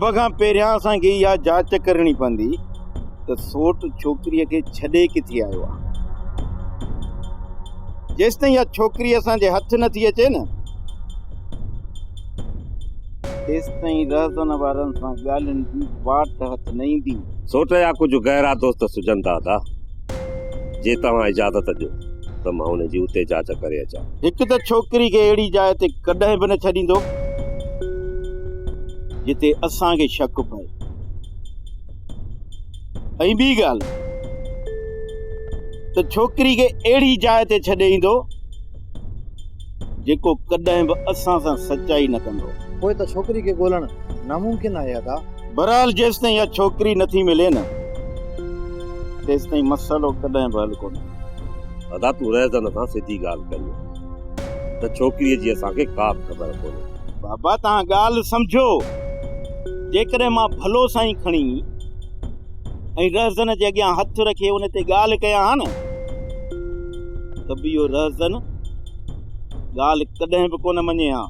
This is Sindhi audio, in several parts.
سڀ کان پهريان اسان کي اها جاچ ڪرڻي پوندي ته سوٽ ڇوڪريء کي ڇڏي ڪٿي آيو آهي. جيستائين اها ڇوڪري اسان جي هٿ نه ٿي اچي نه، تيستائين رهزن وارن سان ڳالهين جي واٽ هٿ نه ايندي. سوٽ جا ڪجهه گهرا دوست سجهن ٿا ادا، جي توهان اجازت ڏيو ته مان انهن جي اتي جاچ ڪري اچان. هڪ ته ڇوڪري کي اهڙي جاء تي ڪڏهن به نه ڇڏيندو، جتي اسان کي شڪ پئي ۽ ٻي ڳالهه ته ڇوڪري کي اهڙي جاء تي ڇڏي ايندو جيڪو ڪڏهن به اسان سان سچائي نه ڪندو. پوء ته ڇوڪري کي ڳولڻ ناممڪن آهي ادا. بهرحال جيستائين اها ڇوڪري نٿي ملي نه تيستائين مسئلو ڪڏهن به حل ڪونه ٿيندو. ادا تون رهزن سان سڌي ڳالهه ڪريو. ته ڇوڪريء جي اسان کي ڪا به خبر ڪونهي. بابا توهان ڳالهه سمجهو، جيڪڏهن مان ڀلو سائين کڻي ۽ رهزن جي اڳيان هٿ رکي ان تي ڳالهه ڪيان ها نه ته به اهو رهزن ڳالهه ڪڏهن به ڪونه مڃي ها.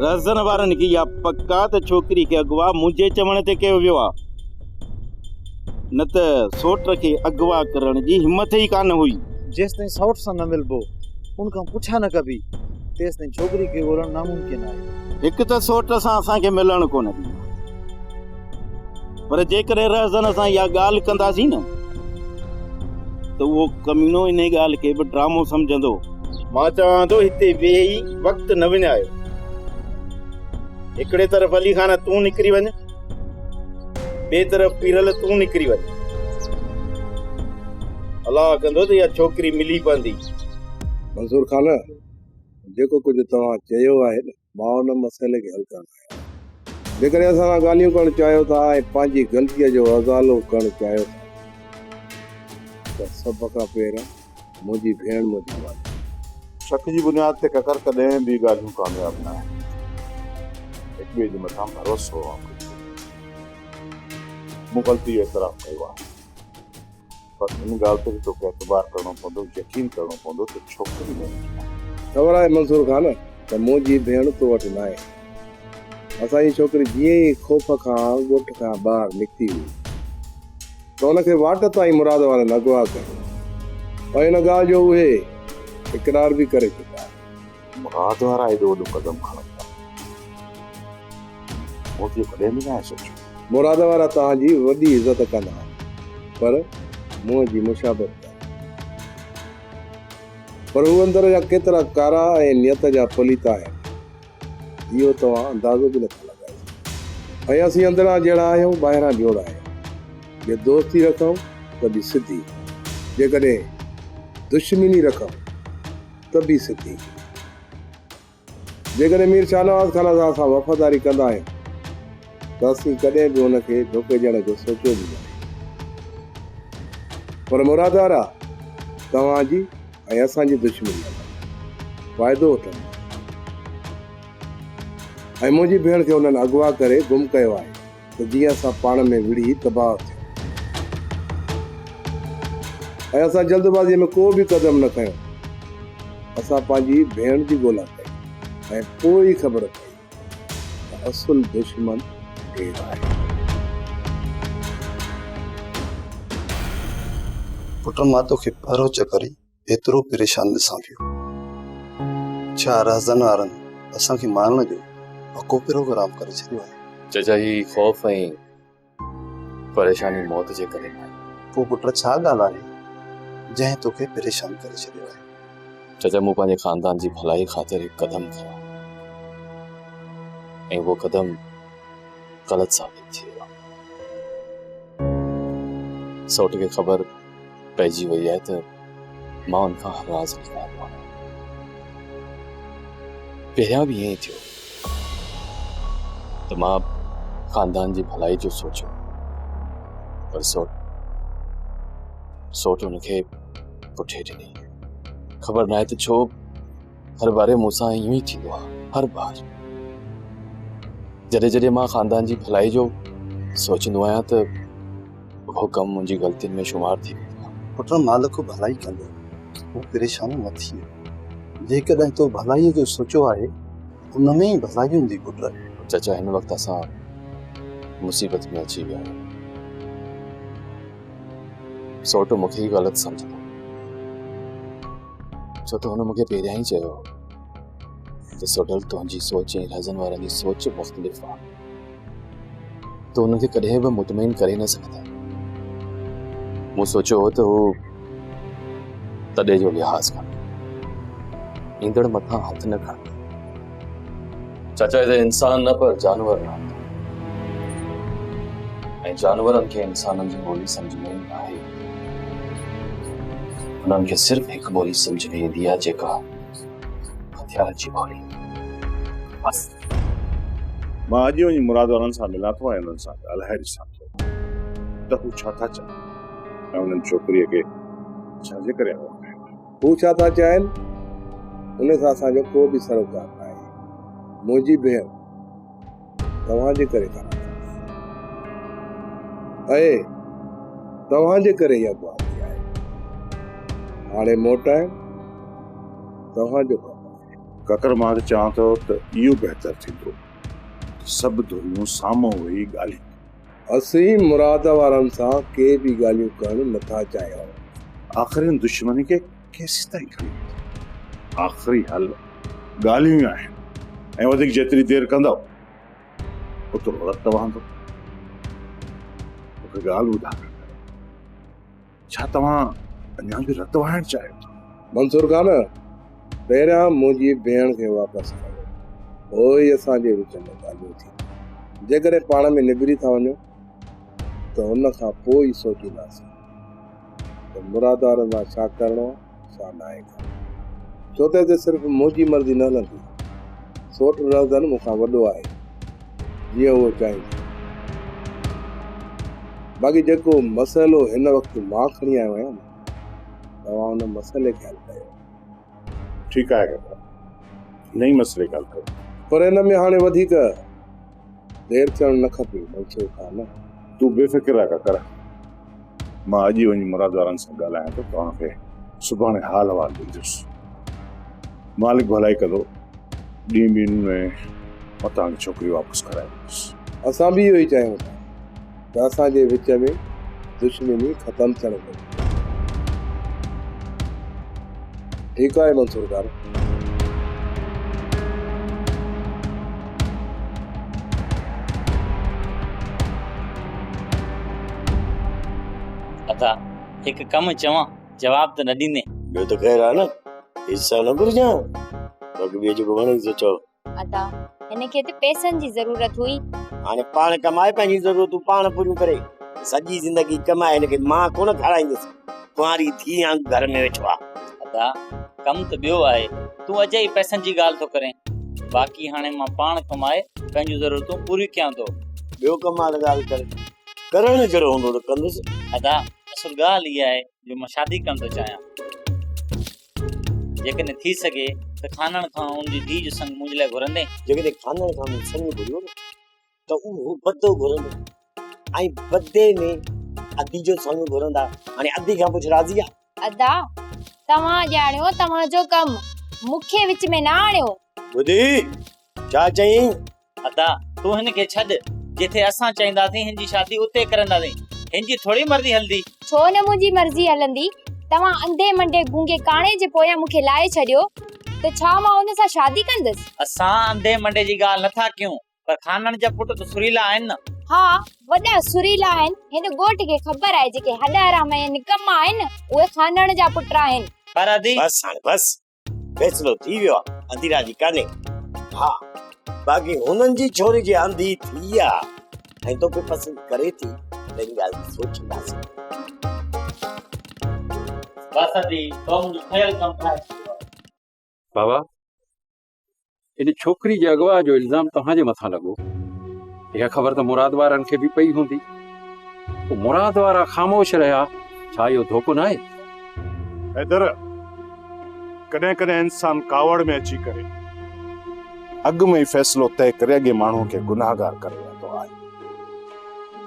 رهزن وارن کي اها پڪ آ ته ڇوڪري کي اغوا منهنجي چوڻ تي ڪيو ويو آ. نه ته سوٽ کي اغوا ڪرڻ جي همٿ ئي ڪانه هئي. جيستائين سئوٽ سان نه ملبو، ان کان پڇا نه ڪبي، تيستائين ڇوڪري کي ڳولڻ ناممڪن آهي. هڪ ته سوٽ سان اسان کي ملڻ ڪونه ڏيندا، پر جيڪڏهن رهزن سان اها ڳالهه ڪنداسين نه ته اهو ڪميڻو انهي ڳالهه کي به ڊرامو سمجهندو. مان چوان ٿو هتي ويهي وقت نه وڃايو. هڪڙي طرف علي خان تون نڪري وڃ. ٻئي طرف پيرل تون نڪري وڃ. الله ڪندو ته اها ڇوڪري ملي پوندي. منصور خان، جيڪو ڪجهه توهان چيو آهي نه، مان ان مسئلي کي حل ڪرڻ آيو آهيان. جيڪڏهن اسان سان ڳالهيون ڪرڻ چاهيو ٿا ۽ پنهنجي غلطيء جو ازالو ڪرڻ چاهيو ٿا ته سڀ کان پهريان منهنجي ڀيڻ منهنجي والده. شڪ جي بنياد تي ڪڪر ڪڏهن به ڳالهيون ڪامياب نه آهن. هڪ ٻئي جي مٿان ڀروسو هئڻ گهرجي. مون غلطي جو اعتراف ڪيو آهي. پر ان ڳالهه تي به توکي اعتبار ڪرڻو پوندو، يقين ڪرڻو پوندو ته ڇوڪري منهنجي آهي. خبر آهي منصور خان ته منهنجي ڀيڻ تو وٽ ناهي. اسان جي ڇوڪري جيئن ئي خوف کان ڳوٺ کان ٻاهر نڪتي هئي ته ان کي واٽ تان ئي مراد وارن اغوا ڪيو ۽ ان ڳالهه جو اهي اقرار به ڪري چڪا آهن. مراد وارا ايڏو وڏو قدم کڻن ٿا، مون ته اهو ڪڏهن به ناهي سوچيو. مراد وارا توهان جي وڏي عزت ڪندا آهن پر منهن جي مشابهت ڪانهي. پر هو اندر جا ڪيترا ڪارا ۽ نيت جا پليت آهن. اهو توهان اندازو به نٿا لڳائي سگهو ۽ اسين اندران جهڙا آهيون ٻاهران جوڙا آهيون. جي دوستي رکون ته به سڌي، جيڪڏهن دشمني رکون ته به سڌي. جيڪڏهن مير شاهنواز خان سان اسان وفاداري ڪندا آهيون ته اسين ڪڏهن به هن کي ڌوڪي ڏيڻ جو سوچيو به ناهي. پر مراد وارا توهان جي ۽ اسان جي دشمني مان فائدو وٺن ٿا ۽ منهنجي ڀيڻ کي انهن اغوا ڪري گم ڪيو آهي ته جيئن اسان پاڻ ۾ وڙهي تباهه ٿيون ۽ اسان جلدبازيء ۾ ڪو به قدم نه کنيو. اسان پنهنجي ڀيڻ جي ڳولا ڪئي ۽ پوء ئي خبر پئي ته اصل دشمن ڪير آهي. پٽ مان توکي پهريون چڪر ئي ايترو پريشان ڏسان پيو. ڇا رهزن وارن اسان کي مارڻ جو پڪو پروگرام ڪري ڇڏيو آهي؟ چچا هي خوف ۽ پريشاني موت جي ڪري ناهي. پوء پٽ ڇا ڳالهه آهي جنهن توکي پريشان ڪري ڇڏيو آهي؟ چچا مون پنهنجي خاندان جي ڀلائي خاطر هڪ قدم کنيو ۽ اهو قدم غلط ثابت ٿي ويو. سئوٽ کي خبر پئجي وئي آهي ته مان ان کان هر راز لڪايو آهي. پهريان به ائين ئي ٿيو ته مان خاندان جي ڀلائي جو سوچيو پر سئوٽ سئوٽ ان کي پٺي ڏني. خبر ناهي ته ڇو هر باري مون سان ائين ئي ٿيندو آهي هر بار جڏهن جڏهن مان خاندان جي ڀلائي جو سوچندو آهيان ته اهو ڪم منهنجي غلطين ۾ شمار ٿي ويندو آهي. پٽ مالڪ ڀلائي ڪندو، تون پريشان نه ٿيء. جيڪڏهن تو ڀلائيء جو سوچيو آهي، ان ۾ ئي ڀلائي هوندي پٽ. چچا هن وقت اسان मुसीबत में अची विया आहियूं। सोटो मूंखे ई ग़लति सम्झंदो, छो त हुन मूंखे पहिरियां ई चयो त सोडल तुंहिंजी सोच ऐं रज़न वारनि जी सोच मुख़्तलिफ़ आहे, त हुनखे कॾहिं बि मुतमिन करे न सघंदा। मूं सोचियो हो त हू तॾे जो लिहाज़ कंदो, ईंदड़ मथां हथ न खणंदो। चाचा, हिते इंसान न पर जानवर रहंदा ऐं जानवरनि खे इंसाननि जी ॿोली सम्झ में न आहे। उन्हनि खे सिर्फ़ हिकु ॿोली सम्झ में ईंदी आहे, जेका हथियार जी ॿोली। बसि मां अॼु वञी मुराद वारनि सां मिलां थो ऐं उन्हनि सां ॻाल्हाए ॾिसां थो त हू छा था चाहिनि ऐं उन्हनि छोकिरीअ खे छाजे करे अॻवा कयो आहे। हू छा था चाहिनि उन सां असांजो को बि सरोकार न आहे। मुंहिंजी भेण तव्हांजे करे ख़राब ऐं तव्हांजे करे ई अॻवा थी आहे। हाणे मोटाइण तव्हांजो कमु आहे। काकर, मां त चवां थो त इहो बहितर थींदो सभु धुरियूं साम्हूं वेही ॻाल्हियूं। असीं मुराद वारनि सां के बि ॻाल्हियूं करणु नथा चाहियूं। आख़िर हिन दुश्मनी खे केसि ताईं खणी वेंदो? आख़िरी हल ॻाल्हियूं ई आहिनि ऐं वधीक जेतिरी देरि कंदव ओतिरो रत वहंदो। मूंखे ॻाल्हि ॿुधायो, छा तव्हां अञा बि रत वहाइण चाहियो था? मंसूर ख़ान, पहिरियां मुंहिंजी भेण खे वापसि कयो, पोइ असांजे विच में ॻाल्हियूं थी। जेकॾहिं पाण में निबिरी था वञो त हुन खां पोइ ई सोचींदासीं त मुराद वारनि सां छा करिणो आहे, छा न आहे करिणो। छो त हिते सिर्फ़ु मुंहिंजी मर्ज़ी न हलंदी। सोट रज़न मूंखां वॾो आहे, जीअं उहो चाहींदो। बाक़ी जेको मसइलो हिन वक़्तु मां खणी आयो आहियां न, तव्हां हुन मसइले खे हल कयो। ठीकु आहे काका, नई मसइले ॻाल्हि कयो, पर हिन में हाणे वधीक देरि थियणु न खपे। मंसूर ख़ान, तूं बेफ़िक्र आहे काका, मां अॼु ई वञी मुराद वारनि सां ॻाल्हायां थो, तव्हांखे सुभाणे हाल अहिवाल ॾींदुसि। मालिक भलाई कंदो, ॾींहं ॿिनि में मां तव्हांखे छोकिरी वापसि कराए ॾींदुसि। असां बि इहो ई चाहियूं था त असांजे विच में दुश्मनी ख़तमु थियणु घुरिजे। ठीकु आहे मंसूर ख़ान। अदा, हिकु कमु चवां, जवाब त न ॾींदे। ॿियो त ख़ैर आहे न, हिस्सा न घुरिजां, तोखे ॿियो जेको वणे सो चओ। अदा, हिनखे त पैसनि जी ज़रूरत हुई। हाणे पाण कमाए पंहिंजी ज़रूरतूं पाण पूरियूं करे, सॼी ज़िंदगी कमाए हिनखे मां कोन खाराईंदुसि। कुंवारी थी या घर में वेठो आहे। अदा, कमु त ॿियो आहे, तूं अॼाई पैसनि जी ॻाल्हि थो करें। बाक़ी हाणे मां पाण कमाए पंहिंजूं ज़रूरतूं पूरियूं कयां थो। ॿियो कमु आहे त ॻाल्हि करे, करणु जहिड़ो हूंदो त कंदुसि। अदा, असुल ॻाल्हि इहा आहे जो मां शादी करणु थो चाहियां। जेकॾहिं थी सघे त खानण खां उनजी धीउ जो संग मुंहिंजे लाइ घुरंदे। जेकॾहिं खानण खां मूं संग घुरियो न त उहो बदो घुरंदो ऐं बदे में अदी जो संग घुरंदा। हाणे अदी खां पुछ राज़ी आहे? अदा, तव्हां ॼाणियो तव्हांजो कमु, मूंखे विच में न आणियो। ॿुधी छा चयईं? अदा, तूं हिनखे छॾ, जिथे असां चाहींदासीं हिन जी शादी उते करंदासीं। हिन जी थोरी मर्ज़ी हलंदी। छो न मुंहिंजी मर्ज़ी हलंदी? तव्हां अंधे मंडे गूंगे काणे जे पोयां मूंखे लाए छॾियो त छा मां उन सां शादी कंदुसि? असां अंधे मंडे जी ॻाल्हि नथा कयूं, पर खानण जा पुट त सुरीला आहिनि न। हा, वॾा सुरीला आहिनि। हिन ॻोठ खे ख़बर आहे जेके हॾ हराम ऐं निकमा आहिनि उहे खानण जा पुट आहिनि। पर अदी, बसि हाणे बसि, फ़ैसिलो थी वियो आहे, अंधी राज़ी कान्हे। हा, बाक़ी हुननि जी छोरी जे अंधी थी आहे ऐं तोखे पसंदि करे थी त इन ॻाल्हि ते सोचींदासीं। बसि अदी, तो मुंहिंजो ठहियल कमु ठाहे छॾियो आहे। बाबा, इन छोकिरी जे अॻवा जो इल्ज़ाम तव्हांजे मथां लॻो। इहा ख़बर त मुराद वारनि खे बि पई हूंदी। पोइ मुराद वारा ख़ामोश रहिया, छा इहो धोखो न आहे? हैदर, कॾहिं कॾहिं इंसान कावड़ में अची करे अॻु में ई फ़ैसिलो तय करे अॻे माण्हू खे गुनाहगार करे वेंदो आहे,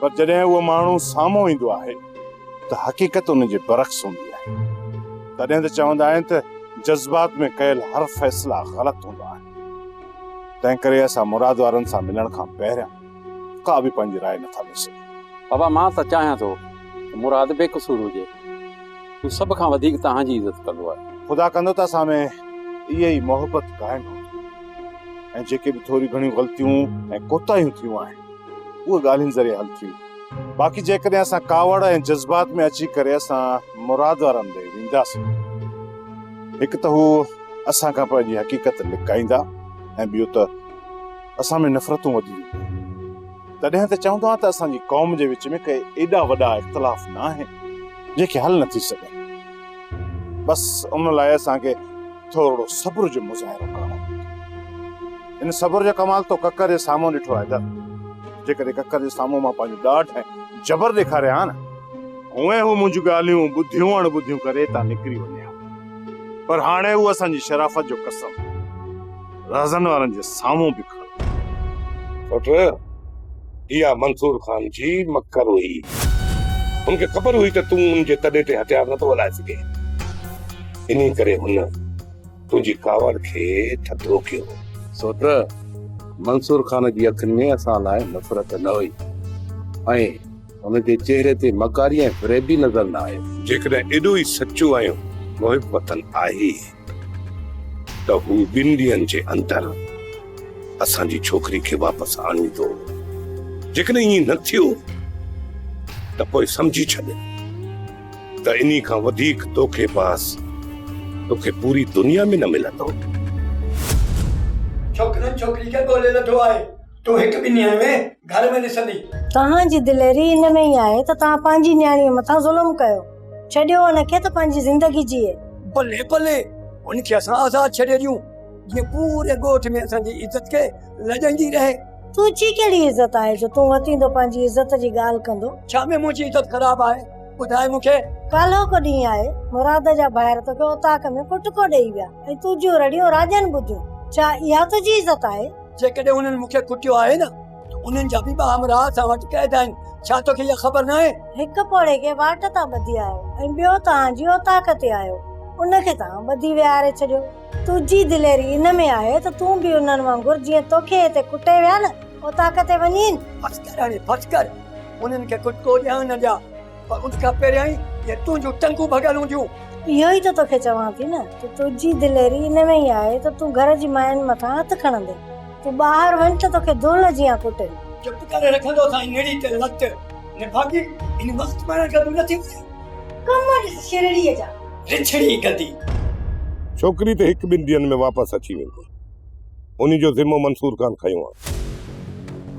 पर जॾहिं उहो माण्हू साम्हूं ईंदो आहे त हक़ीक़त उनजे बरक्स हूंदी आहे। तॾहिं त चवंदा आहिनि त जज़्बात में कयल हर फ़ैसिला ग़लति हूंदा आहिनि। तंहिं करे असां मुराद वारनि सां मिलण खां पहिरियां ڪا به پنهنجي راء نٿا ڏئي سگهون. بابا مان ته چاهيان ٿو ته مراد بي قصور هجي. هو سڀ کان وڌيڪ توهان جي عزت ڪندو آهي. خدا ڪندو ته اسان ۾ اها ئي محبت قائم هوندي ۽ جيڪي به ٿوريون گهڻيون غلطيون ۽ ڪوتاهيون ٿيون آهن اهي ڳالهين ذريعي حل ٿي وينديون. باقي جيڪڏهن اسان ڪاوڙ ۽ جذبات ۾ اچي ڪري اسان مراد وارن ڏي وينداسين هڪ ته هو اسان کان پنهنجي حقيقت لڪائيندا ۽ ٻيو ته اسان ۾ نفرتون وڌي وينديون. تڏهن ته چوندو آهيان ته اسان جي قوم جي وچ ۾ ڪي ايڏا وڏا اختلاف نه آهن جيڪي حل نه ٿي سگهن. بس ان لاء اسان کي ٿورڙو صبر جو مظاهرو ڪرڻو پوندو. ان صبر جو ڪمال تو ڪڪر جي سامهون ڏٺو آهي در. جيڪڏهن ڪڪر جي سامهون مان پنهنجو ڏاڍ ۽ جبر ڏيکاريان ها نه، هونئن هو منهنجون ڳالهيون ٻڌيون اڻ ٻڌيون ڪري هتان نڪري وڃي ها. پر هاڻي هو اسان جي شرافت جو قسم رهزن وارن جي سامهون به کڻ. پٽ، اها منصور خان جي مڪر هئي. هن کي خبر هئي ته تون هن جي تڏي تي هٿيار نٿو هلائي سگهين. انهي ڪري هن تنهنجي ڪاوڙ کي ٿڌو ڪيو. سوٽ، منصور خان جي اکين ۾ اسان لاء نفرت نه هئي ۽ هن جي چهري تي مڪاري ۽ فريب به نظر نه آيو. جيڪڏهن ايڏو ئي سچو ۽ محب وطن آهي ته هو ٻن ڏينهن جي اندر اسان جي ڇوڪري کي واپس آڻيندو. جيڪڏهن ائين نه ٿيو ته پوء سمجهي ڇڏ ته انهي کان وڌيڪ دوکي باز توکي پوري دنيا ۾ نه ملندو. ڇوڪرن ڇوڪري کي ڳولي لڌو آهي. تون هڪ ٻن ڏينهن ۾ گهر ۾ ڏسندين. توهان جي دليري ان ۾ ئي آهي ته توهان پنهنجي نياڻيء مٿان ظلم ڪيو. ڇڏيو ان کي ته پنهنجي زندگي جيئي. بلي بلي هن کي اسان آزاد ڇڏي ڏيون جيئن پوري ڳوٺ ۾ اسان جي عزت کي لڄائيندي رهي. تنهنجي ڪهڙي عزت آهي جو تون وتيندو پنهنجي عزت جي ڳالهه ڪندو. ڇا ۾ منهنجي عزت خراب آهي ٻڌاء مون کي. ڪالهوڪو ڏينهن آهي مراد جا ڀائر توکي اوطاق ۾ ڪٽڪو ڏيئي ويا ۽ تنهنجون رڙيون راڄن ٻڌيون. ڇا اها تنهنجي عزت آهي؟ جيڪڏهن انهن مون کي ڪٽيو آهي نه ته انهن جا به ٻه همراهه اسان وٽ قيد آهن، ڇا توکي اها خبر ناهي؟ هڪ پوڙهي کي واٽ تان ٻڌي آيو ۽ ٻيو توهان جي اوطاق تي آيو، ان کي توهان ٻڌي ويهاري ڇڏيو. تنهنجي دليري ان ۾ آهي ته تون به انهن وانگر جيئن توکي هتي ڪٽي ويا نه، اوطاق تي وڃين. بس ڪر هاڻي، بس ڪر. انهن کي ڪٽڪو ڏيان نه ڏيان، پر ان کان پهريائين اهي تنهنجون ٽنگون ڀڳل هونديون. اهو ئي ته توکي چوان ٿي نه ته تنهنجي دليري ان ۾ ئي آهي ته تون گهر جي ماين مٿان هٿ کڻندين. تون ٻاهر وڃ ته توکي دول جيان ڪٽين. چپ ڪري رکندوسانء نڙي تي لت. نڀاڳي، ان وقت مرڻ کان تون نٿي وڃين. ڪم ڏس شرڙيء جا. رڇڙي گندي. ڇوڪري ته هڪ ٻن ڏينهن ۾ واپس اچي ويندي. انهي جو ذمو منصور خان کنيو آهي.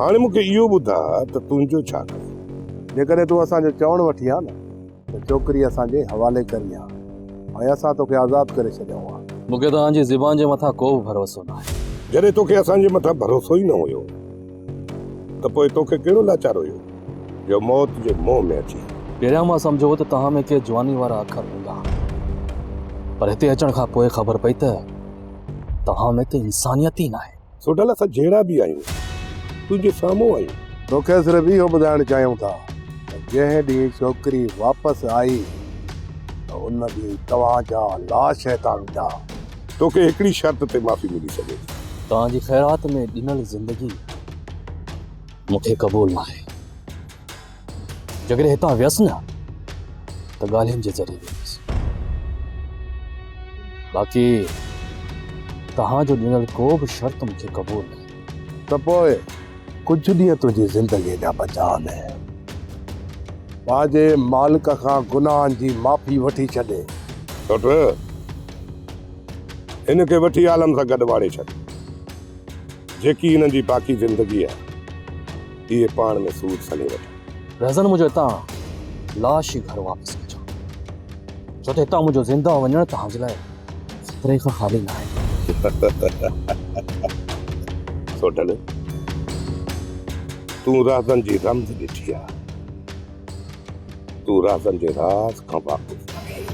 هاڻي مون کي اهو ٻڌاء ته تنهنجو ڇا ڪيو؟ جيڪڏهن تون اسان جو چوڻ وٺين ها نه ته ڇوڪري اسان جي حوالي ڪرين ها ۽ اسان توکي آزاد ڪري ڇڏيون ها. مون کي توهان جي زبان جي مٿان ڪو به ڀروسو ناهي. جڏهن توکي اسان جي مٿان ڀروسو ئي نه هيو ته پوء توکي ڪهڙو لاچار هيو جو موت جي منهن ۾ اچين. پهريان مان سمجهيو هو ته توهان ۾ ڪي جواني وارا اکر هوندا پر هتي اچڻ کان پوء خبر پئي ته توهان ۾ ته انسانيت ئي ناهي. سوڍل اسان جهڙا به آهيون تنهنجي سامهون آهيون. توکي صرف اهو ٻڌائڻ چاهيون ٿا ته جنهن ڏينهن ڇوڪري واپس آئي ته ان ڏينهن توهان جا لاش هتان ويندا. توکي هڪڙي شرط تي معافي ملي سگهي ٿي. توهان جي خيرات ۾ ڏنل زندگي مون کي قبول ناهي. جيڪڏهن هتان ويس نه ته ڳالهين جي ذريعي ويندس. باقي توهان جو ڏنل ڪو به شرط مون کي قبول ناهي. ته پوء ڪجهه ڏينهن تنهنجي زندگيء جا بچا آهن. پنهنجي مالڪ کان گناهن جي معافي وٺي ڇڏ. سوٽ، هن کي وٺي عالم سان گڏ واڙي ڇڏ. جيڪي هنن جي باقي زندگي آهي، اهي پاڻ ۾ سور سلي وٺن. رهزن منهنجو هتان لاش ئي گهر واپس ڪجو، ڇو ته هتان منهنجو زنده وڃڻ توهان جي لاء خطري کان خالي ناهي. سوڍل، تون رهزن جي رمز ڏٺي آهي. تون رازن جي راز کان واقف ناهين.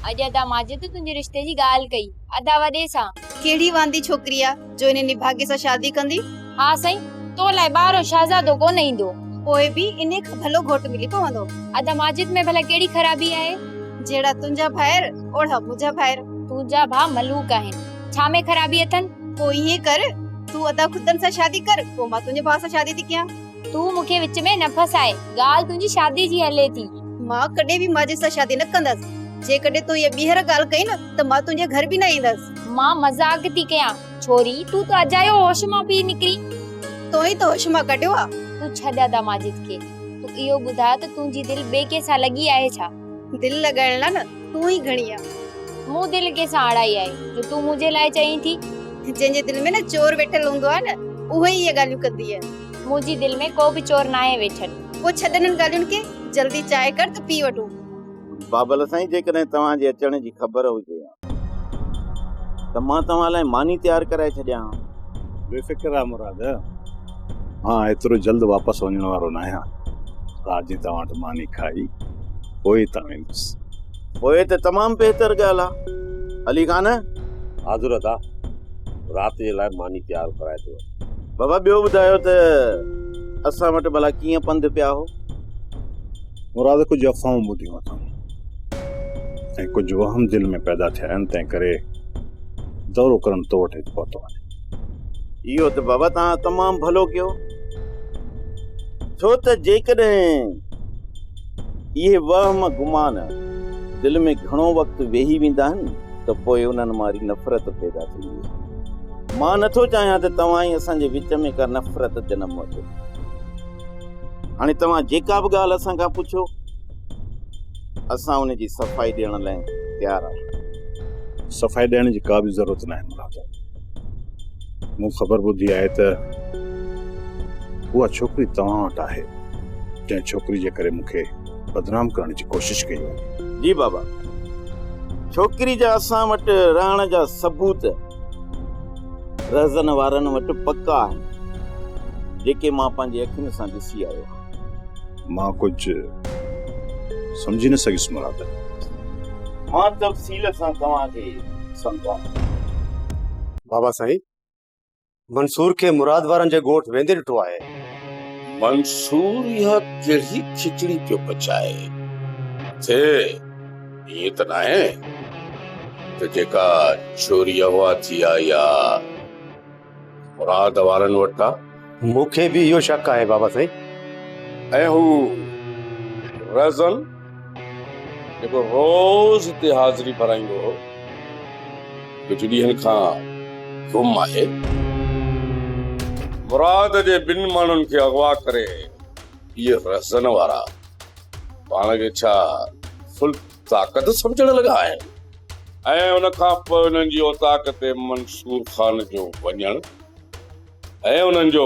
اڄ ادا ماجد تنهنجي رشتي جي ڳالهه ڪئي ادا وڏي سان. ڪهڙي واندي ڇوڪري آ جو انهي نڀاڳي سان شادي ڪندي. ها سائين تو لاء ٻاهرو شهزادو ڪونه ايندو. پوء به انهي کان ڀلو گهوٽ ملي پوندو. ادا ماجد ۾ ڀلا ڪهڙي خرابي آهي. جهڙا تنهنجا ڀائر اوڙها منهنجا ڀائر. تنهنجا ڀاء ملوڪ آهن ڇا ۾ خرابي اٿن. پوء ائين ڪر تون ادا خدن سان شادي ڪر، پوء مان تنهنجي ڀاء سان شادي ٿي ڪيان. تون مون کي وچ ۾ نه ڦاساء، ڳالهه تنهنجي شادي جي هلي ٿي. مان ڪڏهن به ماجد سان شادي نه ڪندس. جيڪڏهن تو اها ٻيهر ڳالهه ڪئي نه ته مان تنهنجي گهر به نه ايندس. مان مذاق ٿي ڪيان. ڇوري، تون ته اجايو هوش مان پئي نڪرين. تو ئي ته هوش مان ڪڍيو آ. تون ڇڏ ادا ماجد کي. تون اهو ٻڌاء ته تنهنجي دل ٻئي ڪنهن سان لڳي آهي ڇا؟ دل لڳائڻ لاء نه تون ئي گهڻي آ. مون دل ڪنهن سان اڙائي آهي جو تون منهنجي لاء چئين ٿي؟ جنهن جي دل ۾ نه چور ويٺل هوندو آهي نه اهو ئي اهي ڳالهيون ڪندي آهي. منهنجي دل ۾ ڪو به چور ناهي ويٺل. پوء ڇڏ انهن ڳالهين کي، جلدي چانهه ڪر ته پي وٺون. بابل سائين جيڪڏهن توهان جي اچڻ جي خبر هجي ها ته مان توهان لاء ماني تيار ڪرائي ڇڏيان ها. بي فڪر رهه مراد، مان ايترو جلد واپس وڃڻ وارو ناهيان. رات جي توهان وٽ ماني کائي پوء هتان ويندس. پوء ته تمام بهتر ڳالهه آ. علي خان! حاضر ادا، رات جي لاء ماني تيار ڪرائي ٿو وڃان. بابا ٻيو ٻڌايو ته اسان وٽ ڀلا ڪيئن پنڌ پيا هو؟ مراد ڪجهه افواهون ٻڌيون اٿم ۽ ڪجهه وهم دل ۾ پيدا ٿيا آهن، تنهن ڪري دورو ڪرڻ تو وٽ هت پهتو آهيان. اهو ته بابا توهان تمام ڀلو ڪيو، ڇو ته جيڪڏهن اهي وهم گمان دل ۾ گهڻو وقت ويهي ويندا آهن ته پوء انهن مان وري نفرت پيدا ٿيندي آهي. مان نٿو چاهيان ته توهان ۽ اسان جي وچ ۾ ڪا نفرت جنم وٺي. هاڻي توهان جيڪا به ڳالهه اسان کان پڇو، اسان ان جي صفائي ڏيڻ لاء تيار آهيون. صفائي ڏيڻ جي ڪا به ضرورت ناهي مراد. مون خبر ٻڌي آهي ته اها ڇوڪري توهان وٽ آهي، جنهن ڇوڪري جي ڪري مون کي بدنام ڪرڻ جي ڪوشش ڪئي وڃي. جي بابا، ڇوڪري جا اسان وٽ رهڻ جا ثبوت رهزن وارن وٽ پڪا آهن، جيڪي مان پنهنجي اکين سان ڏسي آيو آهيان. مان ڪجهه سمجهي نه سگهيس مراد. مان تفصيل سان توهان کي سمجهايان. بابا سائين، منصور کي مراد وارن جي ڳوٺ ويندي ڏٺو آهي. منصور اها ڪهڙي کچڙي پيو پچائي؟ ٿئي ائين ته ناهي ته جيڪا ڇوري اغوا ٿي آ اها مراد وارن وٽ آ؟ مون کي به اهو شڪ آهي بابا سائين. ۽ هو رهزن جيڪو روز هتي حاضري ڀرائيندو هو، ڪجهه ڏينهن کان گم آهي. مراد جي ٻن ماڻهن کي اغوا ڪري اهي رهزن وارا پاڻ کي ڇا فل طاقت سمجهڻ لڳا آهن ۽ ان کان پوء انهن جي اوطاق تي منصور خان جو وڃڻ ۽ انهن جو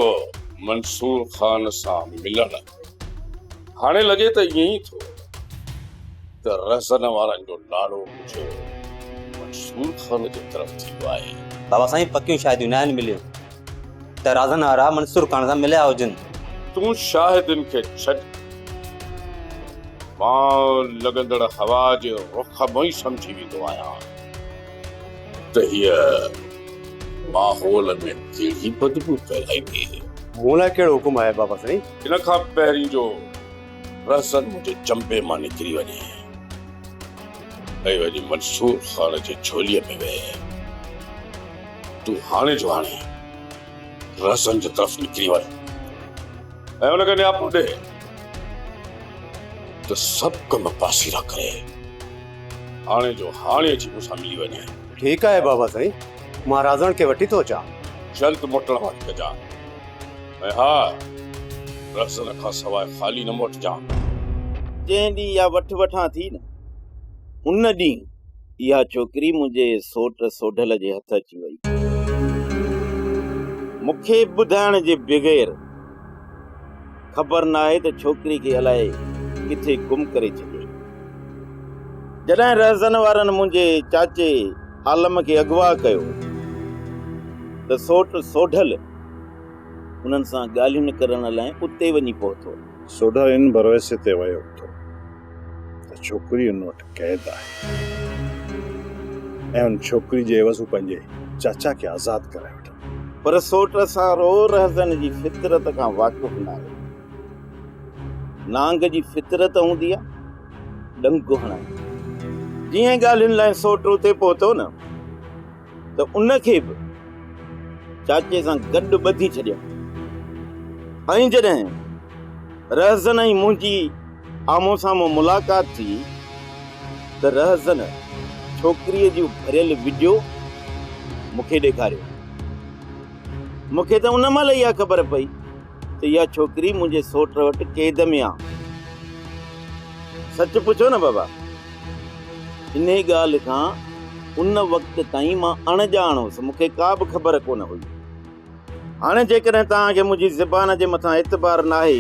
منصور خان سان ملڻ هاڻي لڳي ته ائين ئي ٿو ته رهزن وارن جو لاڙو ڪجهه منصور خان جي طرف ٿي ويو آهي. بابا سائين پڪيون شاهديون ناهن مليون ته رازن وارا منصور خان سان مليا هجن. تون شاهدين کي ڇڏ، مان لڳندڙ هوا جي رخ مان ئي سمجهي ويندو آهيان ته هيء ماحول ۾ ڪهڙي بدبو ڦهلائيندي. مون لاء ڪهڙو حڪم آهي بابا سائين؟ ان کان پهرين جو رهزن منهنجي چنبي مان نڪري وڃي ۽ وڃي منصور خان جي جهوليء ۾ ويهي، تون هاڻي جو هاڻي رهزن جي طرف نڪري وڃ ۽ ان کي نياپو ڏي ته سڀ ڪم پاسيرا ڪري هاڻي جو هاڻي اچي مون سان ملي وڃي. ٺيڪ آهي بابا سائين، مان رازڻ کي وٺي ٿو اچان. جلد موٽڻ واري ڪجان ۽ ها رهزن کان سواء خالي نه موٽجان. جنهن ڏينهن اها وٺ وٺان ٿي نه، ان ڏينهن اها ڇوڪري منهنجي سوٽ سوڍل جي هٿ اچي وئي. مون کي ٻڌائڻ جي بغير خبر ناهي ته ڇوڪري کي الائي ڪٿي گم ڪري ڇڏيائين. جڏهن رهزن وارن منهنجي چاچي عالم کي اغوا ڪيو ته سوٽ سوڍل انهن سان ڳالهيون ڪرڻ لاء اتي وڃي پهتو. سوڍل ان ڀروسي تي ويو ٿو ته ڇوڪري ان وٽ قيد آهي ۽ ان ڇوڪري جي عيوض هو پنهنجي چاچا کي آزاد ڪرائي وٺندو. پر سوٽ سارو رهزن جي فطرت کان واقف ناهي. نانگ جي فطرت هوندي آ ڏنگ هڻڻ. جيئن ڳالهين لاء سوٽ اتي پهتو نه ته ان کي به چاچي سان گڏ ٻڌي ڇڏيا ۽ جڏهن رهزن ۽ منهنجي آمهون سامهون ملاقات ٿي ته رهزن ڇوڪريء جو ڀريل وڊيو مون کي ڏيکاريو. مون کي ته ان مهل اها خبر پئي ته اها ڇوڪري منهنجي سوٽ وٽ قيد ۾ آ. سچ پڇو نه بابا، انهي ڳالهه کان ان وقت تائين مان اڻ ڄاڻ هوس، مون کي ڪا به خبر ڪونه هئي. هاڻي جيڪڏهن توهان کي منهنجي زبان جي مٿان اعتبار ناهي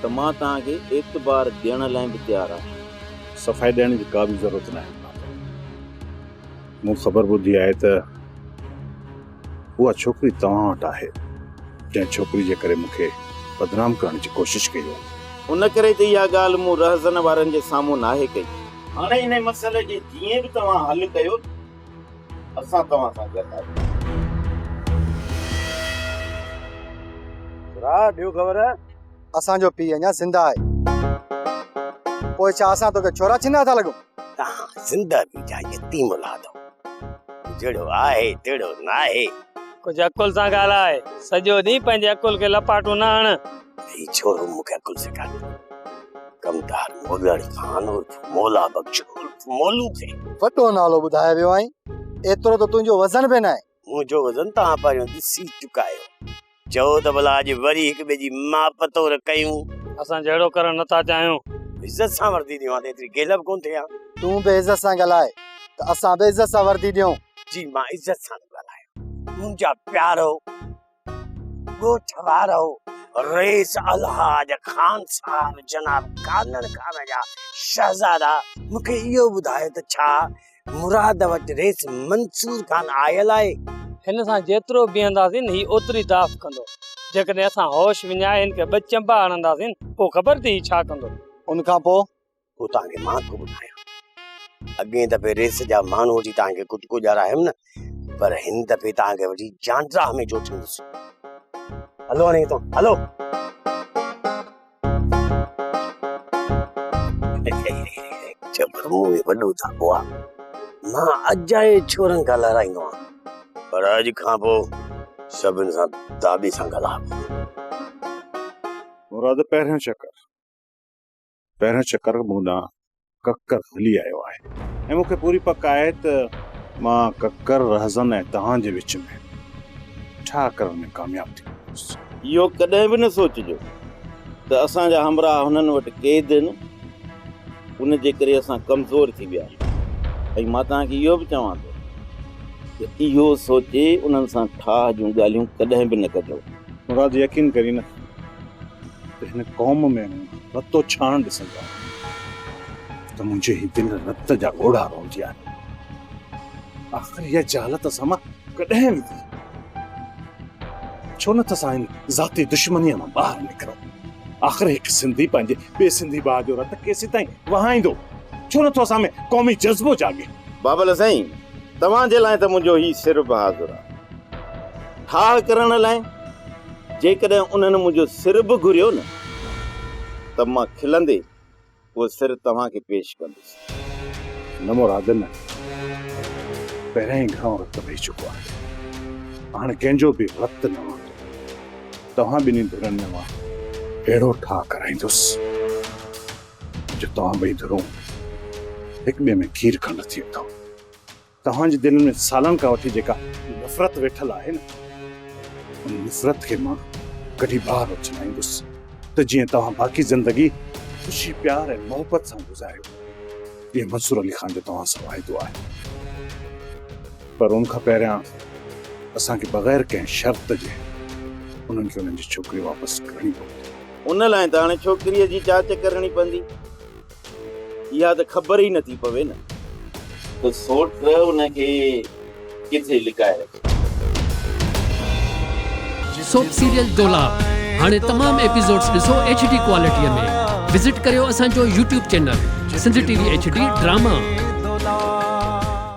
ته مان توهان کي اعتبار ڏيڻ لاء به تيار آهيان. صفائي ڏيڻ جي ڪا به ضرورت ناهي بابا. مون خبر ٻڌي آهي ته اها ڇوڪري توهان وٽ آهي، جنهن ڇوڪري جي ڪري مون کي بدنام ڪرڻ جي ڪوشش ڪئي وئي. ان ڪري ته اها ڳالهه مون رهزن وارن جي سامهون ناهي ڪئي. هاڻي انهي مسئلي کي جيئن به توهان حل ڪيو، اسان توهان سان گڏ آهيون. ڇورا ڏيو خبر. اسان جو پيء اڃا زنده آهي. پوء ڇا اسان توکي ڇورا ڇنا ٿا لڳون؟ توهان زنده به جا يتيم اولاد آهيو. جهڙو آهي تهڙو ناهي. ڪجهه عقل سان ڳالهاء. سڄو ڏينهن پنهنجي عقل کي لپاٽون نه هڻ. هي ڇورو مون کي عقل سيکاري ٿو. ڪمدار مولڻ خان عرف مولا بخش عرف مولو کي. وڏو نالو ٻڌائي ويو آهين. ايترو ته تنهنجو وزن به ناهي. منهنجو وزن توهان پهريون ڏسي چڪا آهيو. چئو ته ڀلا اڄ وري هڪ ٻئي جي ماپ تور ڪيون. اسان جهيڙو ڪرڻ نه ٿا چاهيون. عزت سان وردي ڏيون ها ته ايتري گيلهه به ڪونه ٿئي ها. تون به عزت سان ڳالهاء ته اسان به عزت سان وردي ڏيون. جي مان عزت سان ٿو ڳالهايان. منهنجا پيارو ڳوٺ وارو رئيس الحاج خان صاحب جناب ڪانڻ خان جا شهزادا مون کي اهو ٻڌايو ته ڇا مراد وٽ رئيس منصور خان آيل آهي؟ هن سان جيترو بيهنداسين هي اوتري داف ڪندو. جيڪڏهن اسان هوش وڃائي هن کي ٻه چنبا هڻنداسين پوء خبر ٿي هي ڇا ڪندو. ان کان پوء؟ پوء توهان کي مان ٿو ٻڌايان. اڳئين دفعي ريس جا ماڻهو وٺي توهان کي ڪٽڪو ڏيارايم نه، پر هن دفعي توهان کي وٺي جانڊراهه ۾ جوٽيندس. هلو هاڻي هتان هلو. جبر مون ۾ وڏو ڌاڳو آ. مان اجائي ڇورن کان لهرائيندو آهيان، پر اڄ کان پوء سڀن سان داٻي سان ڳالهائبو. مراد پهريون چڪر پهريون چڪر مون ڏانهن ڪڪر هلي آيو آهي ۽ مون کي پوري پڪ آهي ته مان ڪڪر، رهزن ۽ توهان جي وچ ۾ ٺاهه ڪرڻ ۾ ڪامياب ٿي ويندس. اهو ڪڏهن به نه سوچجو ته اسان جا همراهه هنن وٽ قيد آهن، ان جي ڪري اسان ڪمزور ٿي ويا آهيون ۽ مان توهان کي اهو به چوان ٿو ته اهو سوچي انهن سان ٺاهه جون ڳالهيون ڪڏهن به نه ڪجو. مراد يقين ڪرين نه ته هن قوم ۾ مون رتو ڇاڻ ڏسندو آهيان ته منهنجي هي دل رت جا ڳوڙها روئندي آهي. آخر اها جهالت اسان مان ڪڏهن ويندي؟ ڇو نه ته اسان هن ذاتي دشمنيء مان ٻاهر نڪرون؟ آخر هڪ سنڌي پنهنجي ٻئي سنڌي ڀاء جو رت ڪيسيتائين وهائيندو؟ ڇو نه ٿو اسان ۾ قومي جذبو جاڳي؟ بابل سائين، توهان جي لاء ته منهنجو هي سر به حاضر آهي. ٺاهه ڪرڻ لاء جيڪڏهن انهن منهنجو سر به گهريو نه ته مان کلندي اهو سر توهان کي پيش ڪندس. نه مراد نه، پهريان ئي گهڻو رت وهي چڪو آهي، هاڻ ڪنهن جو به رت نه وهندو. توهان ٻنهي ڌرين ۾ مان اهڙو ٺاهه ڪرائيندس جو توهان ٻئي ڌرون هڪ ٻئي ۾ کير کنڊ ٿي ويندؤ. توهان جي دلين ۾ سالن کان وٺي جيڪا نفرت ويٺل آهي نه، ان نفرت کي مان ڪڍي ٻاهر اڇلائيندس ته جيئن توهان باقي زندگي خوشي، پيار ۽ محبت سان گذاريو. اهو منصور علي خان جو توهان سان واعدو آهي. پر ان کان پهريان اسان کي بغير ڪنهن شرط جي انهن کي انهن جي ڇوڪري واپس ڪرڻي پوندي. ان لاء ته هاڻي ڇوڪريء جي جاچ ڪرڻي پوندي. اها ته خبر ئي نٿي پوي نه ته سوٽ ان کي ڪٿي لڪائي رکيو. سوپ سيريل دولاب هاڻي تمام ايپيسوڊز ڏسو ايڇ ڊي ڪوالٽي ۾ وزٽ ڪريو اسان جو YouTube channel Sindh T V H D drama.